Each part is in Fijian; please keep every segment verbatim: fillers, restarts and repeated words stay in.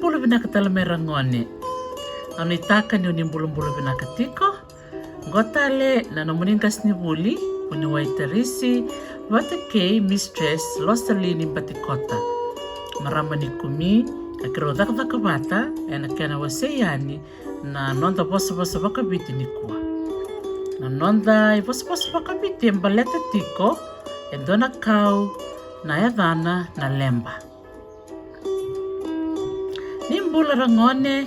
Bula vinaka tale mai ragone. Au nuitaka ni o ni bulabula vinaka tiko. Qo tale na nomuni qasenivuli, vuniwai Tarisi vata kei Mistress Losalini Batikota. Marama ni kumi, a keirau cakacaka vata ena kena wasei yani na noda vosavosa vakaviti nikua. Na noda ivosavosa vakaviti e baleta tiko e dua na kau na yacana na leba. Ni bula ragone,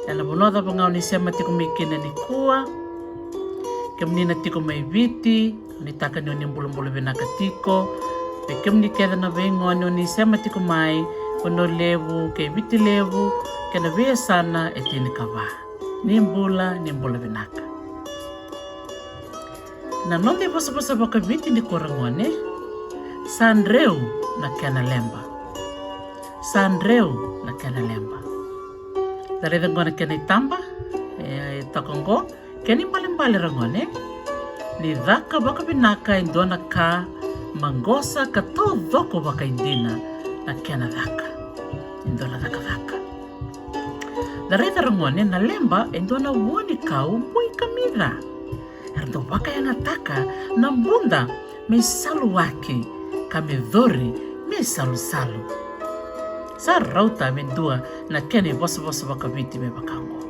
ena vanua cava ga o ni sema tiko mai kina nikua. Kemuni na tiko mai Viti, o ni taka ni o ni bulabula vinaka tiko. Vei kemuni kece na veigone o ni sema tiko mai Vanua Levu kei Viti Levu kei na veiyasana e tinikava. Ni bula, ni bula vinaka. Na noda ivosavosa vakaviti nikua ragone, sa dreu na kena leba. Sa dreu na kena leba. Da raica qo na kena itaba e toka qo, kena ibalebale ragone, ni caka vakavinaka e dua na ka, maqosa ka taucoko vakaidina na kena caka e dua na cakacaka. Da raica ragone, na leba e dua na vua ni kau boi kamica. Era dau vakayagataka na buda me saluwaki ka me cori me salusalu. Sa rauta me dua na kena ivosavosa vakaviti me vaka oqo.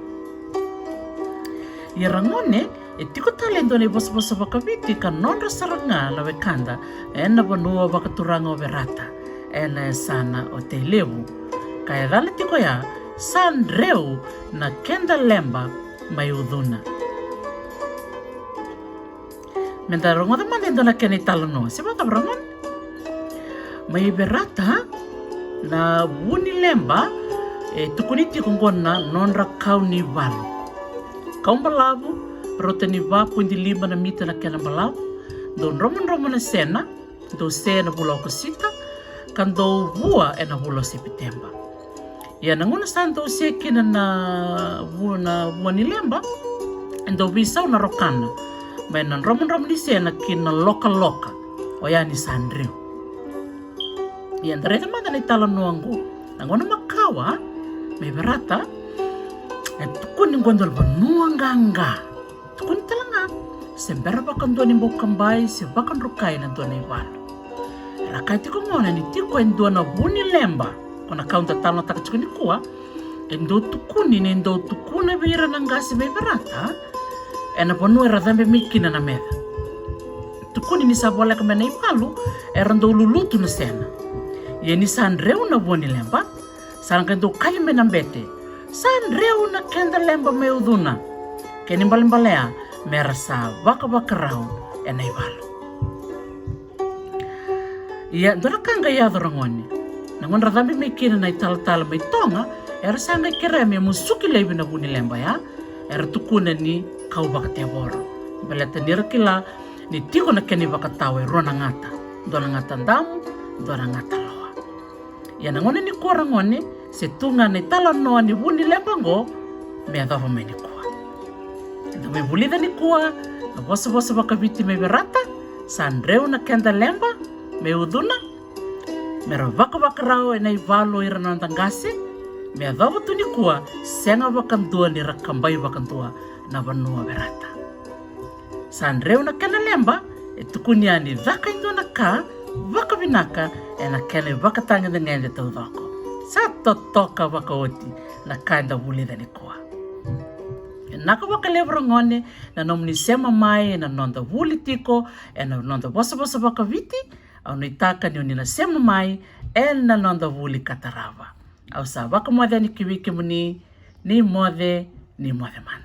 Ia ragone, e tiko tale e dua na ivosavosa vakaviti ka nodra sara ga na wekada ena vanua vakaturaga o Verata ena yasana o Tailevu. Ka yacana tiko ya, sa dreu na keda leba mai Ucuna. Meda rogoca mada e dua na kena italanoa, se vakacava ragone? Mai Verata, na vu ni leba e tukuni tiko oqo na nodra kau ni valu. Kau balavu, rauta ni va poidi lima na mita na kena balavu, dau dromodromo na sena, dau se ena vula o Okosita, ka dau vua ena vula o Sepiteba. Ia na gauna sa dau se kina na vu, na vua ni leba, e dau veisau na rokana mai na dromodromo ni sena ki na lokaloka, oya ni sa dreu. Ia da raica mada na italanoa oqo. Na gauna makawa mai Verata, e tukuni oqo e dua na vanua qaqa. Tukuni tale ga se bera vakadua ni bau kabai se vakadrukai na dua na ivalu. Era kaya tiko gona ni tiko e dua na vu ni leba, ko na kau da talanoataka tiko nikua, e dau tukuni ni dau tukuna vei ira na qase mai Verata ena vanua era cabe mai kina na meca. Tukuni ni sa voleka mai na ivalu, era dau lulutu na sena. Ia ni sa dreu na vua ni leba, sa na qai dau kaya mai na bete, sa dreu na keda leba mai Ucuna. Kena ibalebalea, mera sa vakavakarau ena ivalu. Ia dua na ka qai yaco ragone, na gauna ra cabe mai kina na italatala mai Toga, era sa qai kerea me musuki laivi na vu ni leba ya. Era tukuna ni kau vakatevoro, baleta ni ra kila ni tiko na kena ivakatawa e rua na gata, dua na gata damu, dua na gata loa. Ia na gauna nikua ragone, se tu ga na italanoa ni vu ni leba oqo me yacova mai nikua. Eda mai vulica nikua na vosavosa vakaviti mai Verata, sa dreu na keda leba mai Ucuna, mera vakavakarau ena ivalu o ira na noda qase. Me yacova tu nikua, sega vakadua ni ra kabai vakadua na vanua o Verata. Sa dreu na kena leba, e tukuni yani caka e dua na ka vakavinaka ena kena ivakatagedegede taucoko. Sa totoka vakaoti na ka eda vulica nikua. E naka vakalevu ragone na nomuni sema mai ena noda vuli tiko ena noda vosavosa vakaviti. Au nuitaka ni o ni na sema mai ena noda vuli ka tarava. Au sa vakamoce yani ki vei kemuni, ni moce, ni moce mada.